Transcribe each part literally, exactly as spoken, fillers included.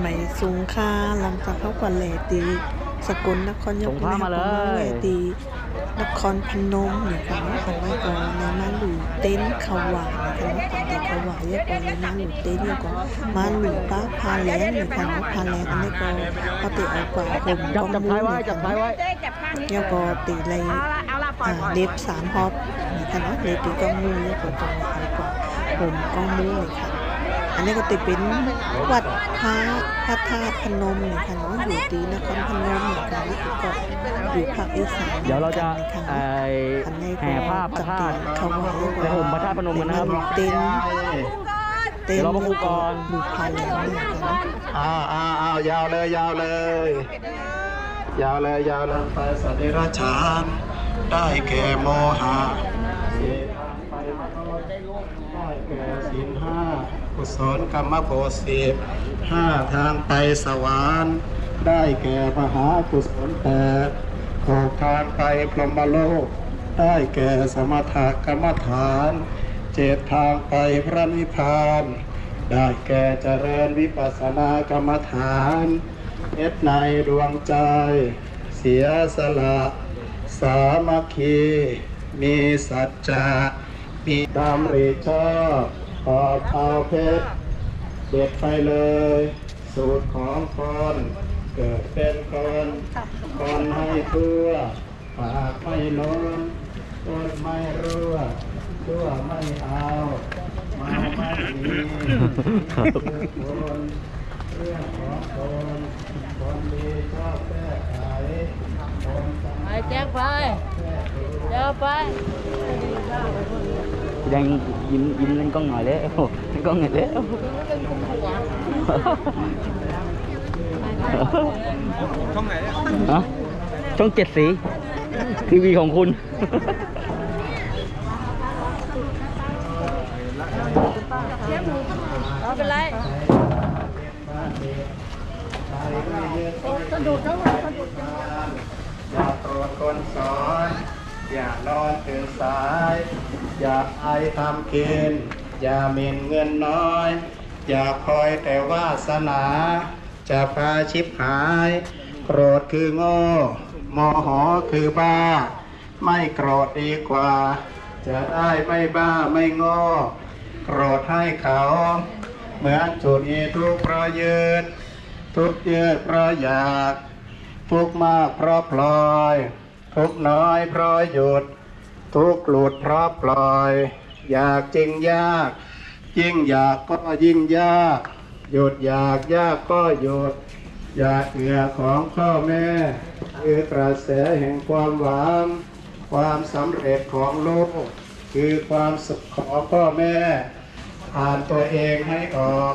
ໄປສົ່ງຄ່າ ຫຼັງຈາກເຮົາກວດແລຕີສະກົນນະຄອນ ຍັງ ສົ່ງພາມາເລີຍ ໄປແລຕີນະຄອນພະນົມນີ້ຄ່ະເນາະ. ອັນນີ້ກໍໄດ້ມາຫຼູເຕັນເຂົ້າຫວານນີ້ຄ່ະເນາະ. ຕອນທີ່ເຂົ້າຫວານແລ້ວກໍໄດ້ມາຫຼູເຕັນ ແລ້ວກໍມາຫຼູປ້າຜ້າແລງນີ້ຄ່ະເນາະ. ຜ້າແລງອັນນີ້ກໍເຮົາໄດ້ເອົາຜ້າຫົ່ມກອງມຸ້ງນີ້ຄ່ະເນາະ. ແລ້ວກໍຕີໄລ່ ອ່າ ເລັບສາມຮອບນີ້ຄ່ະເນາະ ເລັບຕີກອງມຸ້ງ ແລ້ວກໍຕ້ອງເອົາຜ້າຫົ່ມກອງມຸ້ງນີ້ຄ່ະ. ອັນນີ້ກໍຈະເປັນວັດພະ ພະທາດພະນົມນີ້ຄ່ະເນາະ ຢູ່ທີ່ນະຄອນພະນົມນີ້ຄ່ະ. ແລ້ວກໍຢູ່ພາກອີສານ ດຽວເຮົາຈະ ນີ້ຄ່ະເນາະ. ໄອ້ ອັນນີ້ກໍ ແຫ່ພາບພະທາດ ຈະເປັນເຂົ້າຫວານ ໄປຫົ່ມພະທາດພະນົມກັນນະຄັບ. ເຕັນ ເຕັນ ດຽວເຮົາມາຄຸຍກັນ ແລ້ວກໍມີຜ້າແລງນີ້ຄ່ະເນາະ. ອ້າວ ອ້າວ ອ້າວ ຍາວເລີຍ ຍາວເລີຍ ຍາວເລີຍ ຍາວເລີຍ ໄປສັດເດຍລະຈານ ໄດ້ແກ່ໂມຫະ ໄດ້ແກ່ສິນຫ້າ ກຸສົນກຳມະບົດສິບຫ້າ ທາງໄປສະຫວັນ ໄດ້ແກ່ມະຫາກຸສົນແປດ ຫົກ ທາງໄປພົມມະໂລກ ໄດ້ແກ່ສະມະຖະກຳມະຖານເຈັດ ທາງໄປພະນິບພານ ໄດ້ແກ່ຈະເລີນວິປັດສະນາກຳມະຖານເຈັດ ໃນດວງໃຈ ເສຍສະຫຼະ ສາມັກຄີ ມີສັດຈະ ມີດຳລິຊອບ ອອກເອົາເພັດ ເດັດໄປເລີຍ ສູດຂອງຄົນ ເກີດເປັນຄົນ ຄົນໃຫ້ທົ່ວ ປາກໄມ່ລົ້ນ ກົ້ນໄມ່ຮົ່ວ ຕົວໄມ່ເອົາ ເມົາໄມ່ມີ ຄືຄົນ ເລື່ອງຂອງຄົນ ຄົນດີຊອບແກ້ໄຂ ຄົນ ໄປແຈັກໄປ ແຈັກໄປ ແດງ ຍິ້ມ ຍິ້ມເຫຼັ້ນກ້ອງໜ້ອຍເດ້ ເຫຼັ້ນກ້ອງໜ້ອຍເດ້ ຮະ? ຊ່ອງເຈັດສີ ທີວີຂອງຄຸນ ເອົາໄປໄລ່ ສະດຸດແລ້ວ ສະດຸດ ຢ່າໂກດຄົນສອນ ຢ່ານອນຕື່ນສາຍ ຢ່າອາຍທຳກິນ ຢ່າໝິ່ນເງິນນ້ອຍ ຢ່າຄອຍແຕ່ວາສະໜາ ຈະພາຊິບຫາຍ ໂກດຄືໂງ່ ໂມໂຫຄືບ້າ ໄມ່ໂກດດີກວ່າ ຈະໄດ້ໄມ່ບ້າໄມ່ໂງ່ ໂກດໃຫ້ເຂົາ ເໝືອນຈຸດມີທຸກເພາະຍຶດ ທຸກຍືດເພາະຢາກ ທຸກມາກເພາະພລອຍ ທຸກນ້ອຍເພາະຢຸດ ທຸກຫຼຸດເພາະປ່ອຍ ຢາກຈຶ່ງຍາກ ຍິ່ງຢາກກໍຍິ່ງຍາກ ຢຸດຢາກ ຍາກກໍຢຸດ ຢາກເຫື່ອຂອງພໍ່ແມ່ ຄືກະແສແຫ່ງຄວາມຫວັງ ຄວາມສຳເລັດຂອງລູກ ຄືຄວາມສຸກຂອງພໍ່ແມ່ ອ່ານຕົວເອງໃຫ້ອອກ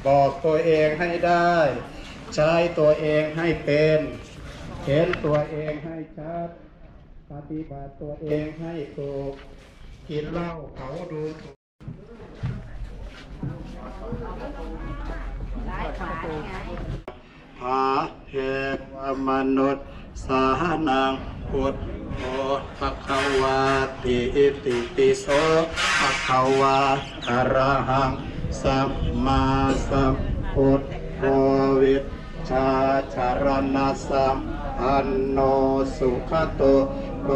ບອກຕົວເອງໃຫ້ໄດ້ ໃຊ້ຕົວເອງໃຫ້ເປັນ ເຫັນຕົວເອງໃຫ້ຊັດ ປະຕິບັດຕົວເອງໃຫ້ຖືກ ກິນເຫຼົ້າເຂົາດູຖູກ ຫາ ເອວະມະນຸດສານັງ ພຸດໂທ ພະຄະວາຕິ ອິຕິປິໂສ ພະຄະວາ ອະລະຫັງ ສຳມາສຳພຸດໂທ ວິດ ຊາຈາລະນະສຳປັນໂນ ສຸຂະໂຕ ໂລ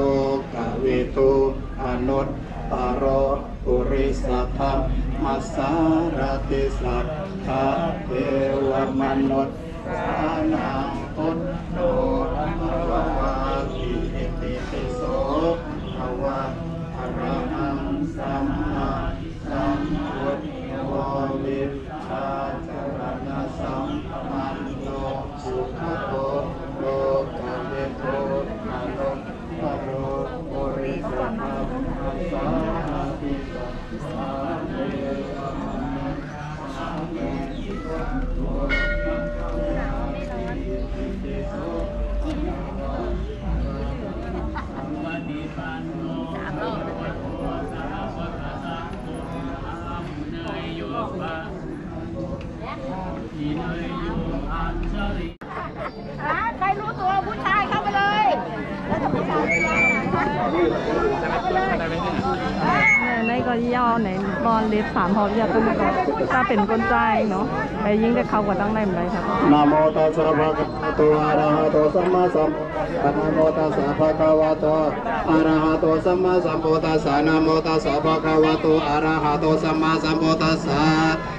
ກະວິທູ ອະນຸດຕະໂລ ປຸລິສະທຳມະສາລະຖິ ສັດຖາ ເທວະມະນຸດສານັງ ພຸດໂທ ພະຄະວາຕິ ອິຕິປິໂສ ພະຄະວາ ອະລະຫັງ ສຳມາສຳພຸດໂທ ວິດ ຊາຈາລະນະສຳປັນໂນ ສຸຂະໂຕ ໂລກະວິທູ ອະນຸດຕະໂລ ປຸລິສະທຳມະສາລະຖິ ສັດຖາ ເທວະມະນຸດສານັງ ພຸດໂທ ພະຄະວາຕິ ອິຕິປິໂສ ພະຄະວາ ອະລະຫັງ ສຳມາສຳພຸດໂທ ສາວະກະສາໂຄ ອາຫາ ປຸນະໂຍ ປະ ใครรู้ตัวผู้ชายเข้าไปเลย อ่า ใน要呢，乱列三号要这么高，大本跟在喏，哎，应该考过当然没啥。 Namo tassa bhagavato arahato sammāsambuddhassa. Namo tassa bhagavato arahato sammāsambuddhassa. Namo tassa bhagavato arahato sammāsambuddhassa.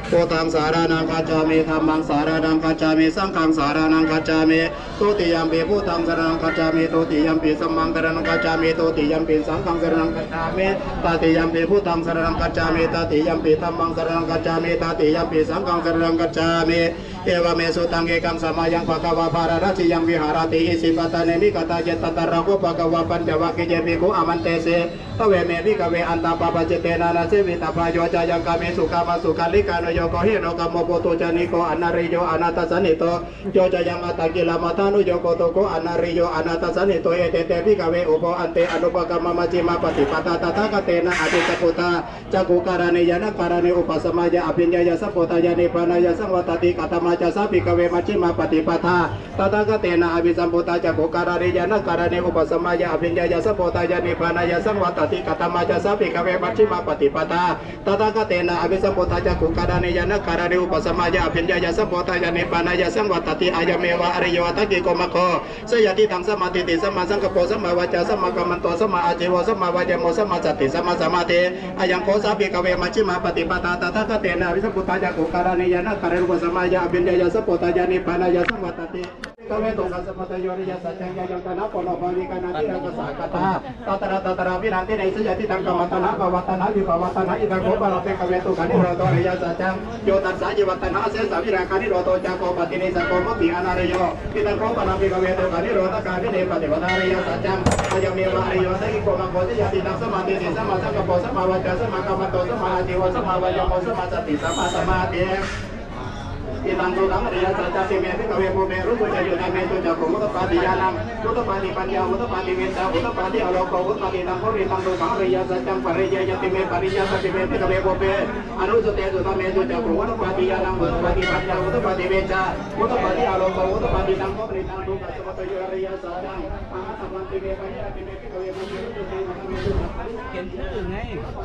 Buddhaṃ saraṇaṃ gacchāmi. Dhammaṃ saraṇaṃ gacchāmi. Saṅghaṃ saraṇaṃ gacchāmi. Dutiyampi buddhaṃ saraṇaṃ gacchāmi. Dutiyampi dhammaṃ saraṇaṃ gacchāmi. Dutiyampi saṅghaṃ saraṇaṃ gacchāmi. Tatiyampi buddhaṃ saraṇaṃ gacchāmi. Tatiyampi dhammaṃ saraṇaṃ gacchāmi. Tatiyampi saṅghaṃ saraṇaṃ gacchāmi. Evaṃ me sutaṃ. Ekaṃ samayaṃ bhagavā bārāṇasiyaṃ viharati isipatane migadāye. Tatra kho bhagavā pañcavaggiye bhikkhū āmantesi. Dveme bhikkhave antā pabbajitena na sevitabbā. Yo cāyaṃ kāmesu kāmasukhallikānuyogo hīno gammo pothujjaniko anariyo anatthasañhito. Yo cāyaṃ attakilamathānuyogo dukkho anariyo anatthasañhito. Ete te bhikkhave ubho ante anupagamma majjhimā paṭipadā tathāgatena abhisambuddhā cakkhukaraṇī ñāṇakaraṇī upasamāya abhiññāya sambodhāya nibbānāya saṃvattati. Katamā ca sā bhikkhave majjhimā paṭipadā tathāgatena abhisambuddhā cakkhukaraṇī ñāṇakaraṇī upasamāya abhiññāya sambodhāya nibbānāya saṃvattati? Katamā ca sā bhikkhave majjhimā paṭipadā tathāgatena abhisambuddhā cakkhukaraṇī ñāṇakaraṇī upasamāya abhiññāya sambodhāya nibbānāya saṃvattati? Ayameva ariyo aṭṭhaṅgiko maggo. Seyyathidaṃ: sammādiṭṭhi sammāsaṅkappo sammāvācā sammākammanto sammāājīvo sammāvāyāmo sammāsati sammāsamādhi. Ayaṃ kho sā bhikkhave majjhimā paṭipadā tathāgatena abhisambuddhā cakkhukaraṇī ñāṇakaraṇī upasamāya abhiññāya sambodhāya nibbānāya saṃvattati. Bhikkhave dukkhasamudayo ariyasaccaṃ. Yāyaṃ taṇhā ponobbhavikā nandirāgasahagatā, tatra tatrābhinandinī, seyyathidaṃ: kāmataṇhā bhavataṇhā vibhavataṇhā. Idaṃ kho pana bhikkhave dukkhanirodho ariyasaccaṃ. Yo tassāyeva taṇhā asesavirāganirodho cāgo paṭinissaggo mutti anariyo. Idaṃ kho pana bhikkhave dukkhanirodhagāminī paṭipadā ariyasaccaṃ. Ayameva ariyo aṭṭhaṅgiko maggo. Seyyathidaṃ: sammādiṭṭhi sammāsaṅkappo sammāvācā sammākammanto sammāājīvo sammāvāyāmo sammāsati sammāsamādhi. Idaṃ dukkhaṃ ariyasaccanti me bhikkhave pubbe aruccunebyaṃ udapādi ñāṇaṃ udapādi paññā udapādi vijjā udapādi āloko udapādi. Idaṃ kho parittaṃ dukkhaṃ ariyasaccaṃ pariññeyyanti me pariññātanti me bhikkhave pubbe aruccutesudhammesu cakkhuṃ udapādi ñāṇaṃ udapādi paññā udapādi vijjā udapādi āloko udapādi. Idaṃ kho parittaṃ dukkhasamudayo ariyasaccaṃ pahātabbanti me pahāyanti me bhikkhave pubbe aruccutesudhammesu cakkhuṃ. เขียนชื่อไง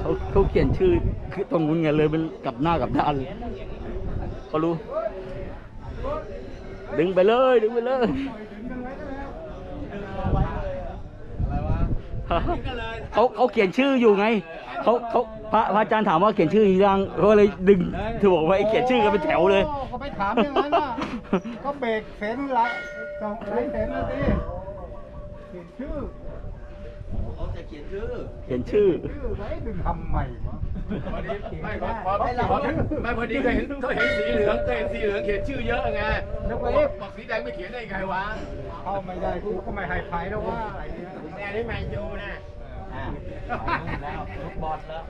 เขาเขาเขียนชื่อคือตรงนู้นไง เลยเป็นกลับหน้ากลับด้านเลย เขารู้ ดึงไปเลย ดึงไปเลย เขาเขาเขียนชื่ออยู่ไง เขาเขาพระพระอาจารย์ถามว่าเขียนชื่อยัง เขาเลยดึง ถือบอกว่าไอ้เขียนชื่อกันเป็นแถวเลย โอ้ ก็ไปถามอย่างนั้นน่ะ ก็เบรกเข็นละ ต้องใช้เข็นนะสิ เขียนชื่อ เขาจะเขียนชื่อ เขียนชื่อ ชื่อไว้ดึงทำไมวะ พอดี ไม่ พอ พอ พอ ไม่ พอดีก็เห็น ก็เห็นสีเหลือง ก็เห็นสีเหลืองเขียนชื่อเยอะไง นึกว่า เอ๊ะ บอกสีแดงไม่เขียนได้ไงวะ เข้าไม่ได้ กูก็ไม่ให้ใครแล้วว่า แดงนี่แมนยูนะ อ่า ไปนู่นแล้ว ลูกบอลแล้ว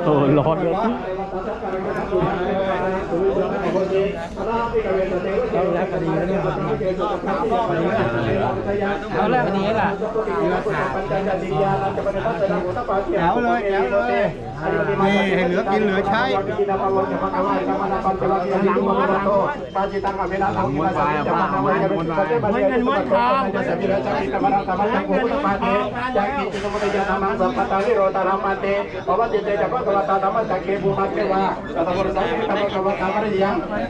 โอ้โห ร้อนเลย เอาแล้วพอดีแล้วเนี่ย เอาแล้วพอดีแล้วล่ะ แถวเลย แถวเลย นี่ ให้เหลือกินเหลือใช้ ม้วนไป ม้วนไป ม้วนไป Bhavati te ca bhagavatā dhammacakke bhūmā devā saddamanussāvakā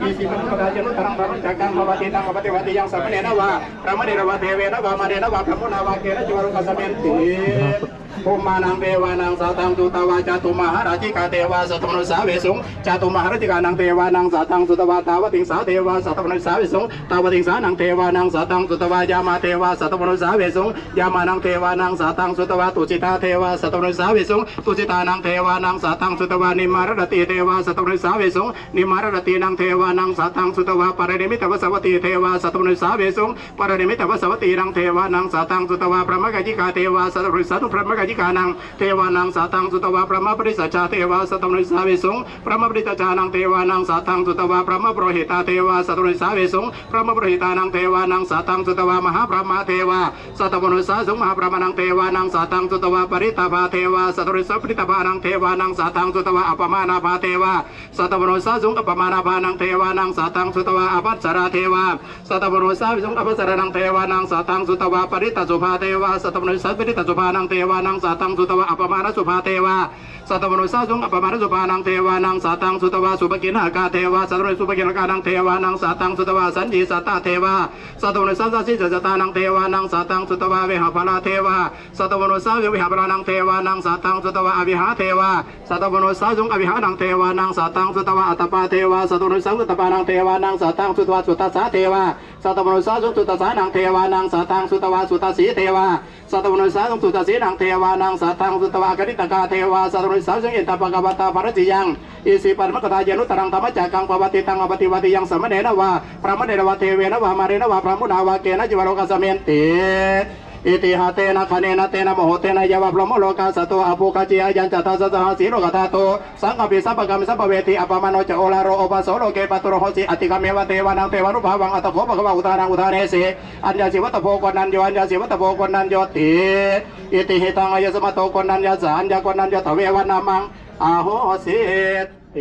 isipatikukkatā ca nuttaraṃ dhammacakkaṃ bhavati taṃ bhagavatā devatā yaṃ samaṇena vā brāhmaṇena vā devena vā mārena vā brahmunā vā kenaci vā lokasminti. Bhummānaṃ devānaṃ saddaṃ sutvā cātummahārājikā devā saddamanussāvesuṃ. Cātummahārājikānaṃ devānaṃ saddaṃ sutvā tāvatiṃsā devā saddamanussāvesuṃ. Tāvatiṃsānaṃ devānaṃ saddaṃ sutvā yāmā devā saddamanussāvesuṃ. Yāmānaṃ devānaṃ saddaṃ sutvā tusitā devā saddamanussāvesuṃ. Tusitānaṃ devānaṃ saddaṃ sutvā nimmānaratī devā saddamanussāvesuṃ. Nimmānaratīnaṃ devānaṃ saddaṃ sutvā paranimmitavasavattī devā saddamanussāvesuṃ. Paranimmitavasavattīnaṃ devānaṃ saddaṃ sutvā brahmakāyikā devā saddamanussāvesuṃ. Brahmakāyikā Ikānaṃ devānaṃ saddaṃ sutvā brahmāparisajjā devā saddamanussāvesuṃ. Brahmāparisajjānaṃ devānaṃ saddaṃ sutvā brahmapurohitā devā saddamanussāvesuṃ. Brahmāpurohitānaṃ devānaṃ saddaṃ sutvā mahābrahmā devā saddamanussāvesuṃ. Mahābrahmānaṃ devānaṃ saddaṃ sutvā parittābhā devā saddamanussā. Parittābhānaṃ devānaṃ saddaṃ sutvā appamāṇābhā devā saddamanussāvesuṃ. Appamāṇābhānaṃ devānaṃ saddaṃ sutvā ābhassarā devā saddamanussāvesuṃ. Ābhassarānaṃ devānaṃ saddaṃ sutvā parittasubhā devā saddamanussā. Parittasubhānaṃ devānaṃ saddaṃ sutvā appamāṇasubhā devā saddamanussāvesuṃ. Appamāṇasubhānaṃ devānaṃ saddaṃ sutvā subhakiṇhakā devā saddamanussā. Subhakiṇhakānaṃ devānaṃ saddaṃ sutvā saññīsatā devā saddamanussā. Saññīsatānaṃ devānaṃ saddaṃ sutvā vehapphalā devā saddamanussāvesuṃ. Vehapphalānaṃ devānaṃ saddaṃ sutvā avihā devā saddamanussāvesuṃ. Avihānaṃ devānaṃ saddaṃ sutvā atappā devā saddamanussāvesuṃ. Atappānaṃ devānaṃ saddaṃ sutvā sudassā devā saddamanussāvesuṃ. Sudassānaṃ devānaṃ saddaṃ sutvā sudāsī devā saddamanussāvesuṃ. Sudāsīnaṃ devānaṃ saddaṃ sutvā akaniṭṭhakā devā saddamanussāvesuṃ. Etaṃ bhagavatā bhāratīyaṃ isipatanaṃ gathāya anuttaraṃ dhammacakkaṃ pavattitaṃ appaṭivattiyaṃ samaṇena vā brāhmaṇena vā devena vā mārena vā brahmunā vā kenaci vā lokasminti. Itiha tena khaṇena tena muhuttena yāva brahmalokā saddo abbhuggacchi. Ayañca dasasahassī lokadhātu saṅkampi sampakampi sampavedhi. Appamāṇo ca oḷāro obhāso loke pāturahosi. Atthi kameva devānaṃ devānubhāvaṃ. Atha kho bhagavā udānaṃ udānesi: Aññāsi vata bho koṇḍañño, aññāsi vata bho koṇḍaññoti. Iti hitaṃ āyasmato koṇḍaññassa aññākoṇḍañño tveva nāmaṃ ahosīti.